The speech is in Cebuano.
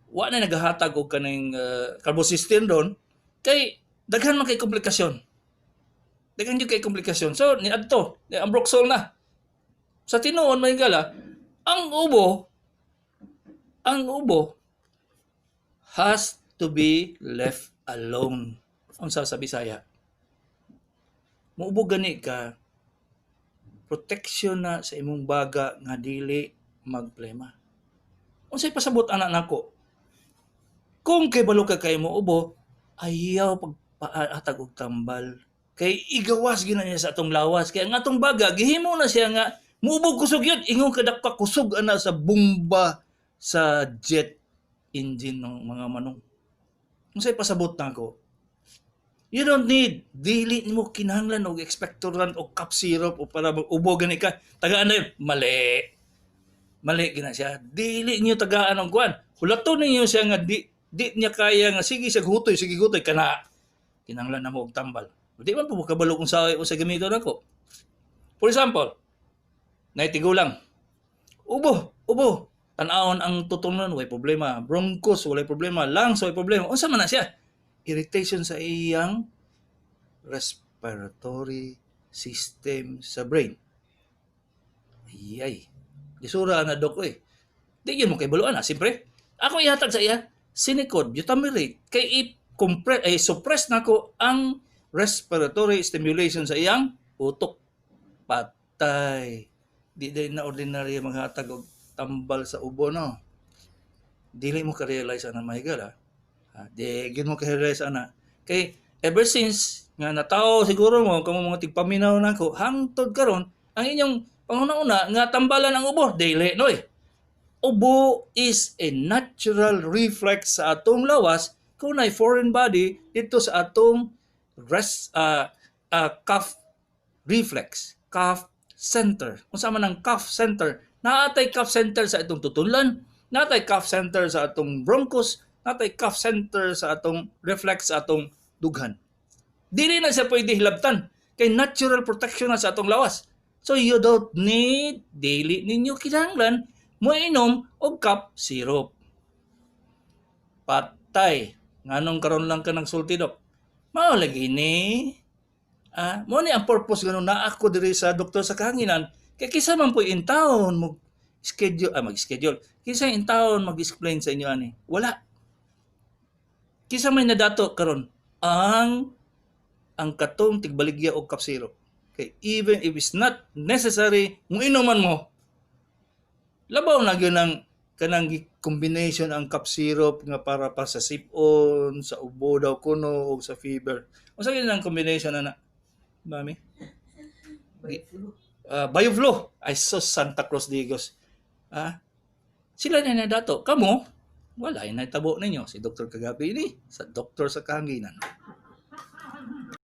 Wa na nagahatag og kaning carbocisteine ron kay daghan man kay komplikasyon. Daghan gyud kay komplikasyon. So niadto, ni ambroxol na. Sa tinuod, mga higala, ang ubo has to be left alone. Unsa sa Bisaya? Muubo gani ka, protection na sa imong baga nga dili magplema. Unsay pasabot ana nako? Kung kay balo ka kay mo ubo, ayaw pagpaatag og tambal. Kay igawas gina niya sa atong lawas. Kay ang atong baga gihimo na siya nga muubog kusog yun. Ingon ka kusog ana sa bomba sa jet engine ng mga manong. Unsay pasabot nako? You don't need, dili nimo kinahanglan og expectorant o cough syrup o para ubo gani ka. Tagaan na yun. Mali. Mali gina siya. Dili niyo tagaan og kuan. Hulaton ninyo siya nga di niya kaya nga sige siya hutoy, sige hutoy kana. Kinahanglan na mo og tambal. Di man po mo kabalo kung sa sa gamiton nako. For example, nay tigulang. Ubo, ubo. Tan-awon ang tutunon, way problema. Bronchus, walay problema. Lungs, way problema. Unsa man na siya? Irritation sa iyang respiratory system sa brain. Ay, lisura na, dok, eh. Di yun mo kay baluan na, siyempre. Ako ihatag sa iya, Sinecod, butamirate, kay i-compress, ay suppress nako ang respiratory stimulation sa iyang utok. Patay. Di din na ordinary maghatag og tambal sa ubo, no. Dili mo ka-realize ana, mahigala. Ha, di gyud mo ka-realize ana. Kay ever since nga natawo siguro mo kamo mga tigpaminaw nako hangtod karon, ang inyong panghuna-una nga tambalan ang ubo, dili no eh. Ubo is a natural reflex sa atong lawas kung nay foreign body dito sa atong rest cough reflex, cough center. Kung sa man ang cough center, naatay cough center sa itong tutunlan, naatay cough center sa atong bronchus, naatay cough center sa atong reflex sa atong dughan. Dili na siya pwede hilabtan kay natural protection na sa atong lawas. So you don't need, dili ninyo kinahanglan mo inom og cough syrup. Patay. Nganong karon lang ka nagsulti, dok? Mao lagi ni. Ah, mo ni ang purpose ganun na ako diri sa doktor sa kahanginan kay kisa man po in town mo schedule, ah, mag-schedule. Kisa in town mag-explain sa inyo ani. Wala. Kisa may nadato karon ang katong tigbaligya og cough syrup. Kay even if it's not necessary, mo inuman mo. Labaw na gyud ang kanang combination ang cough syrup nga para pa sa sipon, sa ubo daw kuno o sa fever. Unsa gyud ang combination ana? Mami? Bioflu. Ay so Santa Cruz Digos. Ah, sila na nadato. Kamo, wala ay natabo ninyo. Si Dr. Kagabi ni sa Doktor sa Kahanginan.